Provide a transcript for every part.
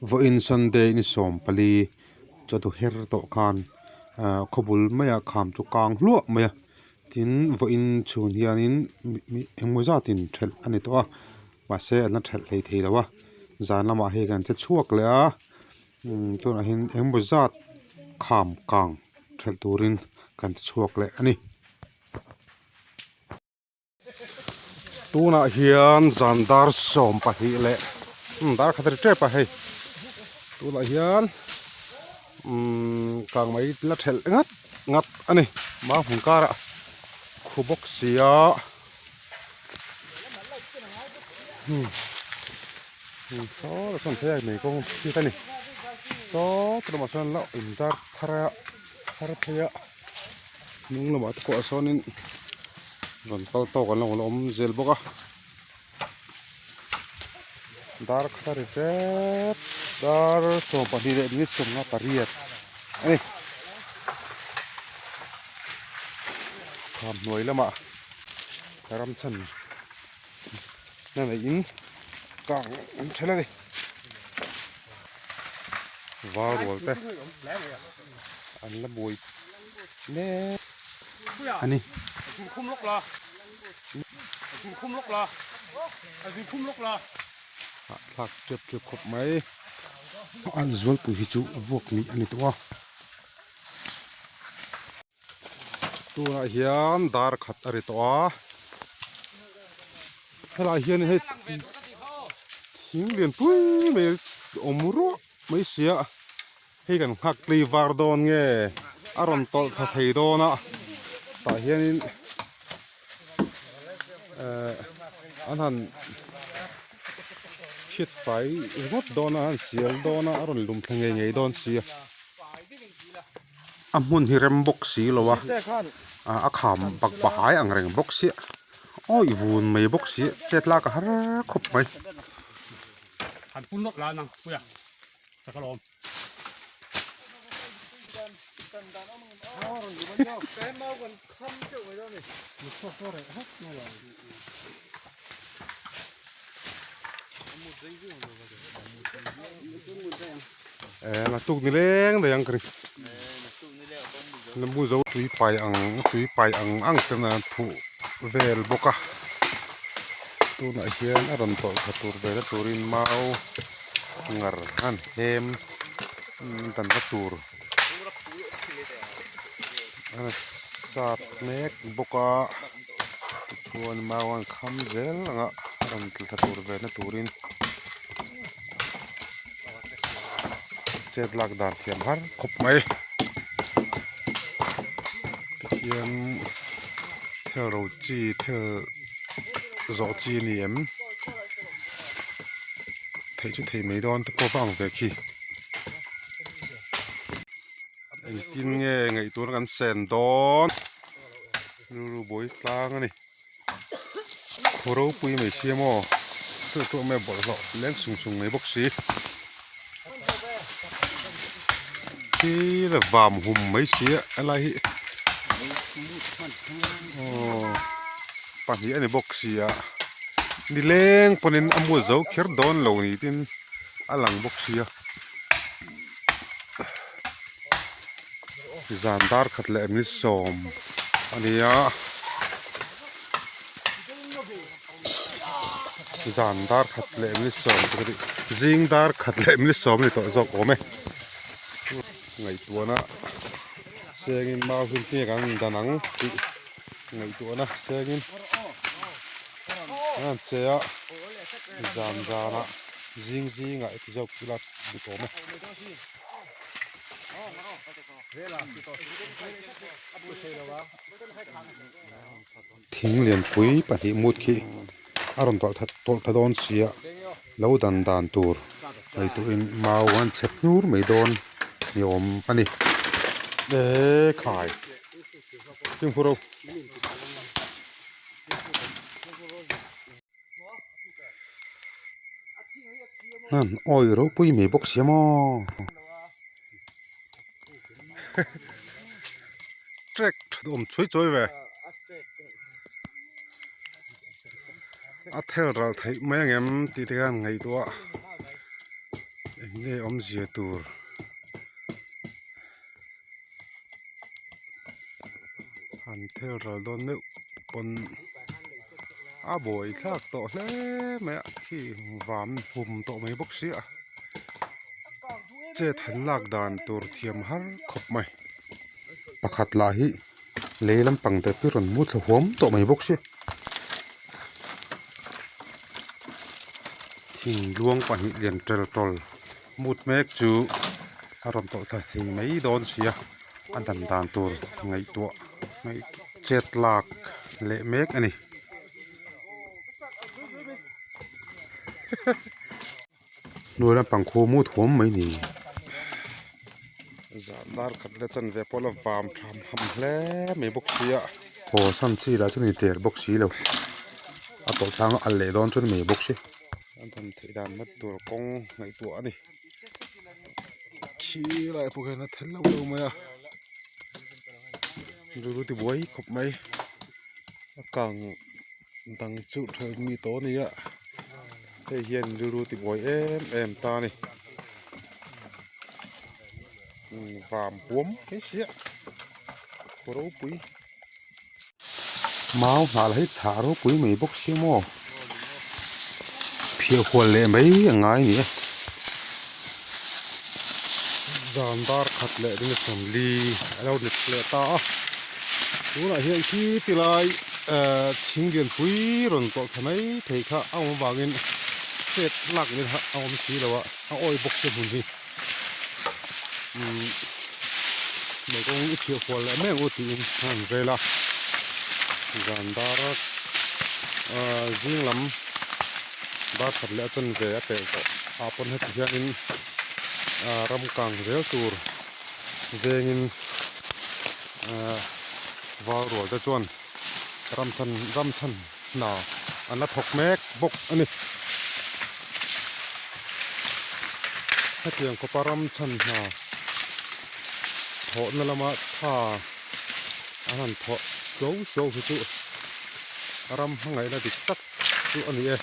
Vawiin Sunday ni 14 chawhnu her tawh khan ah khawbul maiah kham chu kang hluah mai a tin vawiin chhun hianin engmaw zatin thelh a ni tawh a mahse an la thelh hlei thei lo a zan lamah hei kan che chhuak leh a umm tunah hian engmaw zat kham kang thelh turin kan ti chhuak leh a ni. Tunah hian zan dar 12 leh dar khat a ri tep a hei tunah hian umm kang mai la thelh ngat ngat a ni mau hmun karah khu bawk si a saw lah sawn phei a mei kawng hriat a ni saw ti lamah sawn la inzar phar a phar phei a. Hnung lamah te pawh sawnin rawn kal tawk an lo la awm zel bawk a dar khat a ri tep dar 12 leh minute 58 a ni kham hnuai lamah ram chhan na neihin kang an then a ni var rual te. An la buai mek a ni. Hahthlak tep tep khawp mai. A zualpui hi chu vuak nih a ni tawh a. Tunah hian dar khat a ri tawh a. Helaiah hian hei thing lian pui mai awm ruah mai sia. Hei kan nghak tlei var dawn nge a rawn tawlh thla thei dawn a tah hianin ehh an han hriat fai ringawt dawn a an han sial dawn a a rawn lum thla ngei ngei dawn si a a hmun hi rem bawk si lo a a kham bak bahai ang reng bawk sia awih vun mai bawk si chet lak a har khawp mai. Naktuk ni leng daih ang ka ring lembu zo tui pai ang tui pai ang ang ten a phuh vel bawk a tunah hian a rawn tawlh thla tur ve na turin mau. Ngar han hem dan va tur a sat mek bawk a tichuan mau an kham zel ang a a rawn tla thla tur ve na turin chet lak dan thiam har khawp mai tikhian thel ro chi thel zawh chi a ni em. Theih chu thei mai dawn te pawh va ang ve khi. Engtin nge ngaihtuahna kan sen dawn? Rilru buai tlang a ni. Khaw ropui mai sia maw? Chu chu mai bawlhhlawh leng sung sung mai bawk si. Khi la vam hum mai si a helai hi. Aw pahnih a ni bawk sia. Nileng pawhin a mu zo kher dawn lo ni tin a lang bawk sia zan dar khat leh ni sawm a ni a zan dar khat leh ni sawm te ka tih zing dar khat leh ni sawm a ni tawh zawk awm e ngaihtuahna sengin mau hun te kan dan ang tih ngaihtuahna sengin an che a zan zanah zing zingah i ti zawk ila dik awm e. Thing lianpui pahnih mut khi a rawn tawlh that tawlh tha dawn si a lo dan dan tur ngaihtuahin mau an chhep hnur mai dawn ni awm a ni e khai fimkhur ho. Hman awi ropui mai bawk sia maw trek tha awm chhuai chhuai ve a thel ral theih mai ang em tih te khan ngaihtuah eng. Nge awmzia tur. Han thel ral dawn meuh pawn a buai thlak tawh hle mai a khi vam hum tawh mai bawk sia chet han lak dan tur thiam har khawp mai pakhat lah hi lei lampang te pawh rawn mu thla huam tawh mai bawk sia thingluang pahnih lian tel tawl mut mek chu a rawn tawlh thla thei mai dawn sia a dan dan tur ngaihtuah chet lak leh mek a ni. Hnuai lampang khu mut huam mai ni. Zan dar khat la chanve pawh la vam tham ham hle mai bawk sia. Haw san chi lah chu ni der bawk si lo. A tawlh tlang a al leh dawn chu ni mai bawk si. An tham theih dan mat tur kawng ngaihtuah a ni. Khi lai pawh khian a thel lo lo mai a. Rilru tibuai khawp mai. A kang dang chu thelh mi tawh a ni a hei hian rilru tibuai em em ta a ni vam huam mai sia khaw ropui mau hnah lah hi chhah ropui mai bawk sia maw phiah hual leh mai a ngai a ni e zan dar khat leh ringa sawmli a lo ni leh ta a. Tunah hian khi ti lai ehh thing lianpui rawn tawlh thla mai thei kha a awm avangin chet lak leh a awm si lo a, a awi bawk che hmun hi umm mei kawng i thiah hual leh mai ang u tiin a han rel a, zan dar ahh zing lam dar khat leh a chanve a pelh tawh ah pawn heti hianin ahh ram kang zel tur vengin ahh val rual te chuan ram chhan ram chhan hna an la thawk mek bawk a ni. Hetiang khawpa ram chhan hna thawhna lama tha an han thawh suau suau hi chu ram hmangaihna dik tak chu a ni e.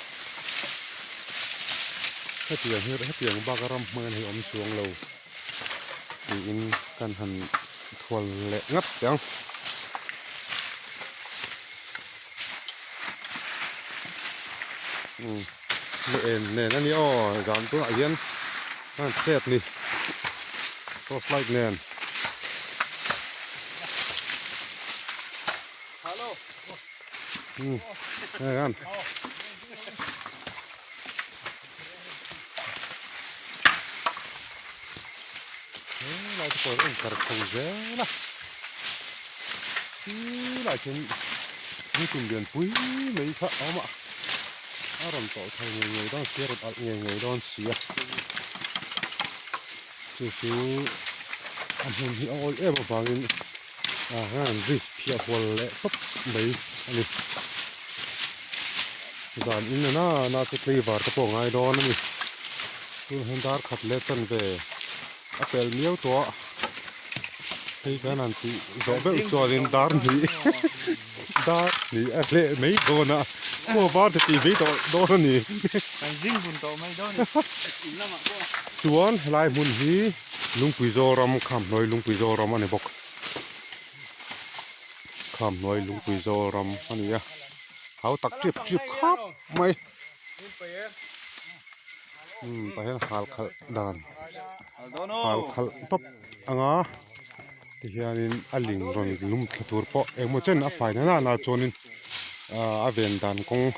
Hetiang hi hetiang baka ram hmangaihna hi a awm chuang lo. Tiin kan han thual leh ngat teh ang. Umm lu en nen a ni aw zan tunah hian a chet ni torch light nen. Umm hei han. Helai te pawh in kar chho zel a tilai khian thingkung lian pui mai kha a awm a a rawn tawlh chho ngei ngei dawn si a rawn alh ngei ngei dawn si a chu chu a hmun hi a awih em avangin ah hian bridge phiah hual leh tawp mai a ni. Zan in a na chu tleivar te pawh a ngai dawn a ni. Tunah hian dar khat leh chanve a pel miau tawh a, hei kan han tih zawh deuh chuanin dar hnih dar hnih a hleh mai dawn a, khua var te tih mai tawh dawn a ni. Kan zing hun tawh mai dawn a ni in lamah pawh. Chuan helai hmun hi Lungpui Zoram Khamhnuai Lungpui Zoram a ni bawk. Khamhnuai Lungpui Zoram a ni a. Hau tak tip tip khawp mai umm tah hian hal khalh dan hal khalh tawp anga tihianin a ling rawn lum thla tur pawh engemaw chen a fai na nana chuanin ahh a ven dan kawng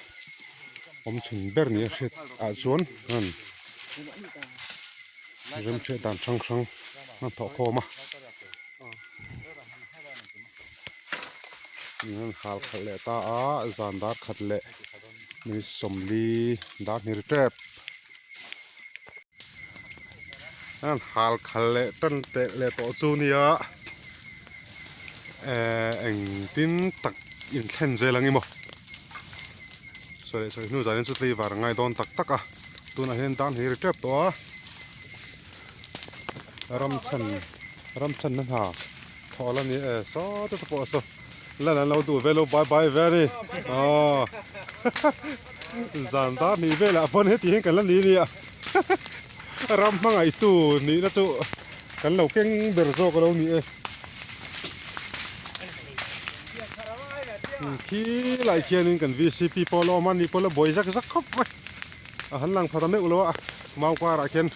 awm chhun ber ni a hriat ah chuan remhriat dan hrang hrang a thawh khawm a. An hal khalh leh ta a zan dar khat leh minute sawmli dar hnih ri tep an hal khalh leh tan teh leh tawh chu nia ehh engtin tak inthlen zel ang i maw sawi leh sawi hnu zanin chu tleivar a ngai dawn tak tak a tunah hian dar hnih ri tep tawh a ram chhan ram chhanna hna. Thaw la ni e saw te te pawh saw lan an lo duh ve lo bai bai ve a ni aw zan dar hnih velah pawn heti hian kan la ni nia Ram hmangaihtu nihna chu kan lo keng ber zawk a lo ni e. Khi lai khianin kan VCP pawh a la awm a, ni pawh a la buai zak zak khawp mai. A han lang pha ta meuh lo a, mau karah khian.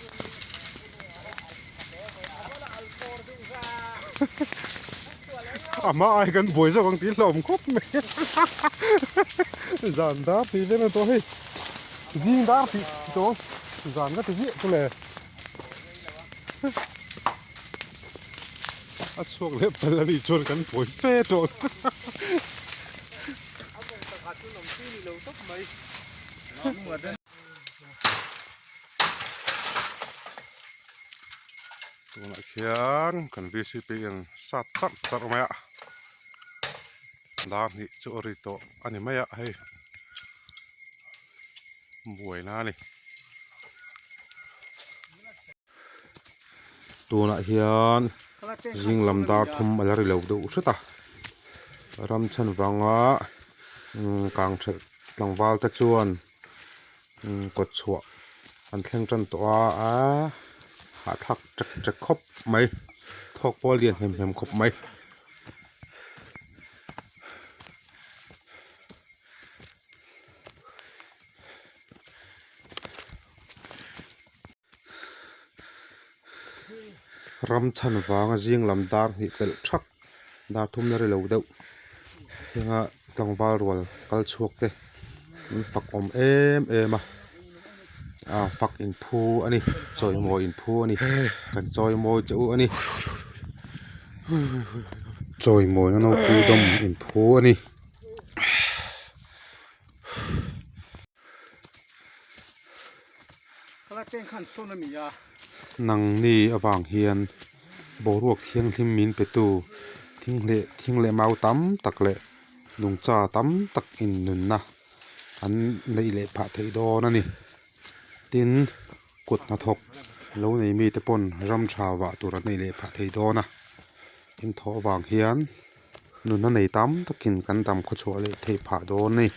A hma ai kan buai zawk ang tih hlawm khawp mai. Zan dar tih vel a ni tawh hei. Zing dar tih tawh zan ka ti ziah chu le. A chhuak leh pal a nih chuan kan buai fe tawh. Tunah khian kan vcp in sat charh charh mai a dar hnih chu a ri tawh a ni mai a hei buaina a ni. Tunah hian zing lam dar thum a la ri lo deuh hret a ram chhan vanga kang thelh tlangval te chuan. Kawt chhuah an thleng tan tawh a aaa hahthlak ṭek ṭek khawp mai thawk pawh a lian hem hem khawp mai. Ram chhan vanga zing lam dar hnih pelh thak dar thum na ri lo deuh heng a tlangval rual kal chhuak te an fak awm em em a ah fak in phu a ni chawimawi in phu a ni kan chawimawi che u a ni chawimawina naupui dawm in phu a ni. Nangni avang hian boruak thianghlim min petu thing leh thing leh mau tam tak leh nungcha tam tak in nunna an neih leh phah theih dawn a ni. Tin, kut hnathawk lo nei mite pawn ram tha vah tur an neih leh phah thei dawn a. Tin, thawh avang hian nunna nei tam takin kan dam khawchhuah leh theih phah dawn a ni.